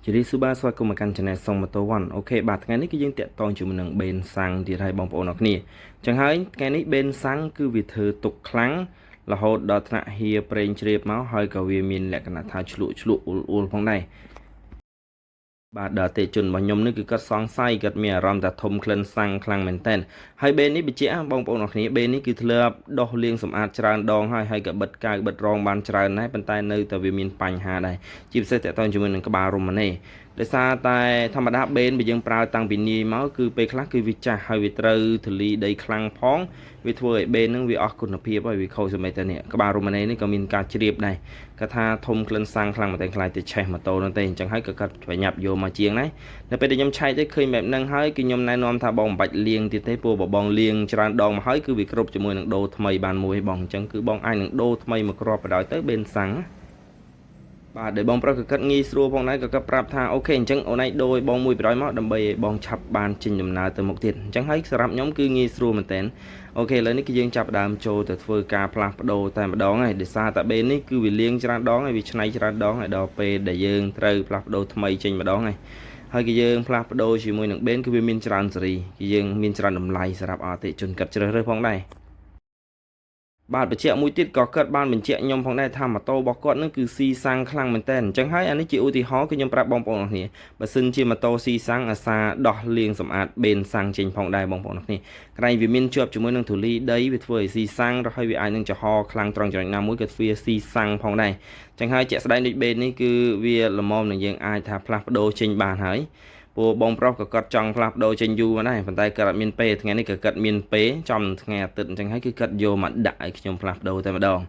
ជម្រាបសួរបាទស្វាគមន៍មកកាន់ Channel សុងម៉ូតូ1 OK បាទថ្ងៃនេះគឺយើងតាក់ទងជាមួយនឹងបេនសាំងទៀតហើយបងប្អូនអរគ្នាចឹងហើយថ្ងៃនេះបេនសាំងគឺវាធ្វើទុកខ្លាំងរហូតដល់ថ្នាក់ហៀប្រេងជ្រាបមកហើយក៏វាមានលក្ខណៈថាឆ្លក់ឆ្លក់អ៊ុលអ៊ុលផងដែរបាទដល់អតិជនរបស់ខ្ញុំនេះគឺគាត់សង្ស័យគាត់មានអារម្មណ៍ថាធំក្លិនសាំងខ្លាំងមែនតើហើយបេននេះបញ្ជាក់បងប្អូនអរគ្នាបេននេះគឺធ្លាប់ដោះលាងសម្អាតច្រើនដងហើយហើយក៏បិទកាវបិទរងបានច្រើនដែរប៉ុន្តែនៅតែវាមានបញ្ហាដែរជាពិសេសតើតើជាមួយនឹងក្បាលរ៉ូម៉ាណេដោយសារតែធម្មតាបេនបើយើងប្រើតាំងពីនាយមកគឺពេលខ្លះគឺវាចាស់ហើយវាត្រូវធលីដីខ្លាំងផងវាធ្វើឲ្យបេនហ្នឹងវាអស់គុណភាពហើយវាខូចសម្បីតែនេះក្បាលរ៉ូម៉ាណេនេះក៏មានការជ្រាបដែរគាត់ថាធំក្លិនសាំងខ្លាំងមែនទែនខ្លាចទៅឆេះម៉ូតូនោះទេអញ្ចឹងហើយក៏គាត់ប្រញាប់យកមកជាងដែរនៅពេលដែលខ្ញុំឆែកទៅឃើញបែបហ្នឹងហើយគឺខ្ញុំណែនាំថាបងមិនបាច់លាងទៀតទេព្រោះបើបងលាងច្រើនដងមកហើយគឺវាគ្រប់ជាមួយនឹងដូរថ្មីបានមួយបងអញ្ចឹងគឺបងអាចនឹងដូរថ្មីមួយគ្រាប់បណ្ដោយទៅបេនសាំងណាបាទដែលបងប្រុសក៏គិតងាយស្រួលផងដែរក៏គាត់ប្រាប់ថា OK អញ្ចឹងអូនឯងដូរឲ្យបងមួយបណ្ដោយមកដើម្បីឲ្យបងឆាប់បានចេញដំណើរទៅមុខទៀតអញ្ចឹងហើយសម្រាប់ខ្ញុំគឺងាយស្រួលមែនតើ OK ឥឡូវនេះគឺយើងចាប់ផ្ដើមចូលទៅធ្វើការផ្លាស់ប្ដូរតែម្ដងហើយដោយសារតែបេននេះគឺវាលាងច្រើនដងហើយវាឆ្នៃច្រើនដងហើយដល់ពេលដែលយើងត្រូវផ្លាស់ប្ដូរថ្មីចេញម្ដងហើយហើយគឺយើងផ្លាស់ប្ដូរជាមួយនឹងបេនគឺវាមានច្រើនសេរីគឺយើងមានច្រើនតម្លៃសម្រាប់អតិថិជនគាត់ជ្រើសរើសផងដែរបាទបញ្ជាក់មួយទៀតក៏គាត់បានបញ្ជាក់ខ្ញុំផងដែរថាម៉ូតូរបស់គាត់នឹងគឺស៊ីសាំងខ្លាំងមែនតើអញ្ចឹងហើយអានេះជាឧទាហរណ៍គឺខ្ញុំប្រាប់បងប្អូនអរគ្នាបើសិនជាម៉ូតូស៊ីសាំងអាសាដោះលាងសម្អាតបេនសាំងចេញផងដែរបងប្អូនអរគ្នាក្រែងវាមានជាប់ជាមួយនឹងធូលីដីវាធ្វើឲ្យស៊ីសាំងរហើយវាអាចនឹងចំហខ្លាំងត្រង់ចំណុចណាមួយក៏ធ្វើស៊ីសាំងផងដែរអញ្ចឹងហើយជាក់ស្ដែងដូចបេននេះគឺវាល្មមនឹងយើងអាចថាផ្លាស់ប្ដូរចេញបានហើយព្រោះបងប្រុសក៏គាត់ចង់ផ្លាស់ប្ដូរចេញយូរមកដែរប៉ុន្តែគាត់អត់មានពេលថ្ងៃនេះក៏គាត់មានពេលចំថ្ងៃអាទិត្យអញ្ចឹងហើយគឺគាត់យកមកដាក់ឲ្យខ្ញុំផ្លាស់ប្ដូរតែម្ដង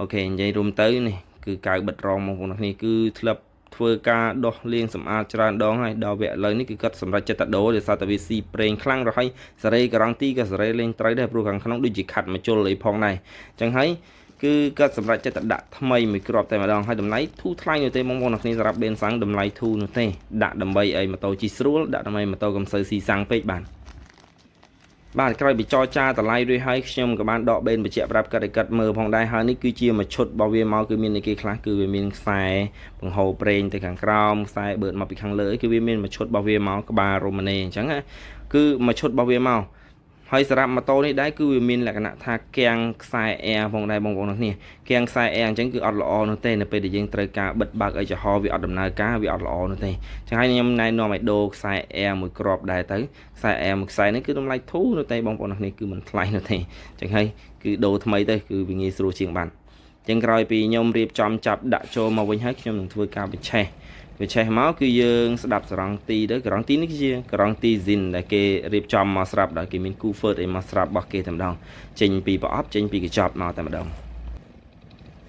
OK និយាយរួមទៅនេះគឺកៅបិទរងបងប្អូនគ្នាគឺធ្លាប់ធ្វើការដោះលាងសម្អាតច្រើនដងហើយដល់វគ្គឥឡូវនេះគឺគាត់សម្រេចចិត្តតែដូរដោយសារតែវាស៊ីប្រេងខ្លាំងរហើយសេរីការ៉ង់ទីក៏សេរីលេងត្រូវដែរព្រោះខាងក្នុងដូចជាខាត់មកជុលអីផងដែរអញ្ចឹងហើយគឺគាត់សម្រេចចិត្តតែដាក់ថ្មីមួយគ្រាប់តែម្ដងហើយតម្លៃធូរថ្លៃនោះទេបងប្អូនគ្នាសម្រាប់បេនសាំងតម្លៃធូរនោះទេដាក់ដើម្បីឲ្យម៉ូតូជិះស្រួលដាក់ដើម្បីម៉ូតូកុំសូវស៊ីសាំងពេកបាទបាទក្រោយពីចរចាតម្លៃរួចហើយខ្ញុំក៏បានដកបេនបញ្ជាក់ប្រាប់គាត់ឲ្យគាត់មើលផងដែរហើយនេះគឺជាមួយឈុតរបស់វាមកគឺមានអីគេខ្លះគឺវាមានខ្សែបង្ហូរប្រេងទៅខាងក្រោមខ្សែបឺតមកពីខាងលើគឺវាមានមួយឈុតរបស់វាមកក្បាលរ៉ូម៉ាណេអញ្ចឹងណាគឺមួយឈុតរបស់វាមកហើយសម្រាប់ម៉ូតូនេះដែរគឺវាមានលក្ខណៈថាគាំងខ្សែ air ផងដែរបងប្អូនគ្នាគាំងខ្សែ air អញ្ចឹងគឺអត់ល្អនោះទេនៅពេលដែលយើងត្រូវការបិទបើកឲ្យចំហវាអត់ដំណើរការវាអត់ល្អនោះទេចឹងហើយខ្ញុំណែនាំឲ្យដូរខ្សែ air មួយគ្រាប់ដែរទៅខ្សែ air មួយខ្សែនេះគឺតម្លៃធូរនោះទេបងប្អូនគ្នាគឺមិនថ្លៃនោះទេចឹងហើយគឺដូរថ្មីទៅគឺវាងាយស្រួលជាងបានចឹងក្រោយពីខ្ញុំរៀបចំចាប់ដាក់ចូលមកវិញហើយខ្ញុំនឹងធ្វើការបញ្ឆេះវាឆេះមកគឺយើងស្ដាប់សរងទីទៅក្រងទីនេះគឺជាក្រងទីស៊ីនដែលគេរៀបចំមកស្រាប់ដោយគេមានគូហ្វឺតអីមកស្រាប់របស់គេតែម្ដងចេញពីប្រអប់ចេញពីកញ្ចប់មកតែម្ដង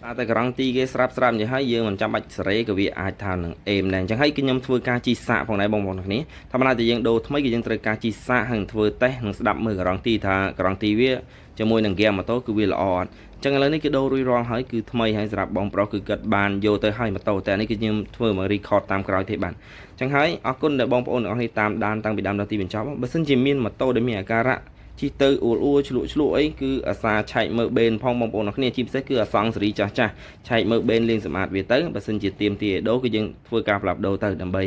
តែតែក្រងទីគេស្រាប់ស្រាប់អញ្ចឹងហើយយើងមិនចាំបាច់សេរីក៏វាអាចថានឹងអេមដែរអញ្ចឹងហើយគឺខ្ញុំធ្វើការជីសាកផងដែរបងប្អូនគ្នាធម្មតាតែយើងដូរថ្មីគឺយើងត្រូវការជីសាកហើយនឹងធ្វើតេស្តនិងស្ដាប់មើលក្រងទីថាក្រងទីវាជាមួយនឹងហ្គាម៉ូតូគឺវាល្អអត់ចឹងឥឡូវនេះគឺដូររួចរាល់ហើយគឺថ្មីហើយសម្រាប់បងប្រុសគឺគាត់បានយកទៅហើយម៉ូតូតែនេះគឺខ្ញុំធ្វើមក record តាមក្រោយទេបាទចឹងហើយអរគុណដែលបងប្អូនទាំងអស់គ្នាតាមដានតាំងពីដើមដល់ទីបញ្ចប់បើសិនជាមានម៉ូតូដែលមានអាការៈជិះទៅអ៊ូលអួឆ្លក់ឆ្លក់អីគឺអាសាឆែកមើលបេនផងបងប្អូនអរគ្នាជាពិសេសគឺអាសង់សេរីចាស់ចាស់ឆែកមើលបេនលាងសម្អាតវាទៅបើសិនជាទៀមទីអេដូគឺយើងធ្វើការផ្លាស់ប្ដូរទៅដើម្បី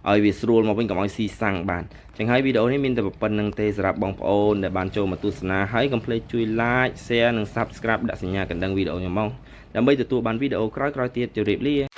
ឲ្យវាស្រួលមកវិញកុំឲ្យស៊ីសាំងបាទចឹងហើយវីដេអូនេះមានតែប៉ុណ្្នឹងទេសម្រាប់បងប្អូនដែលបានចូលមកទស្សនាហើយកុំភ្លេចជួយ like share និង Subscribe ដាក់សញ្ញាកណ្ដឹងវីដេអូខ្ញុំមកដើម្បីទទួលបានវីដេអូក្រោយៗទៀតជម្រាបលា។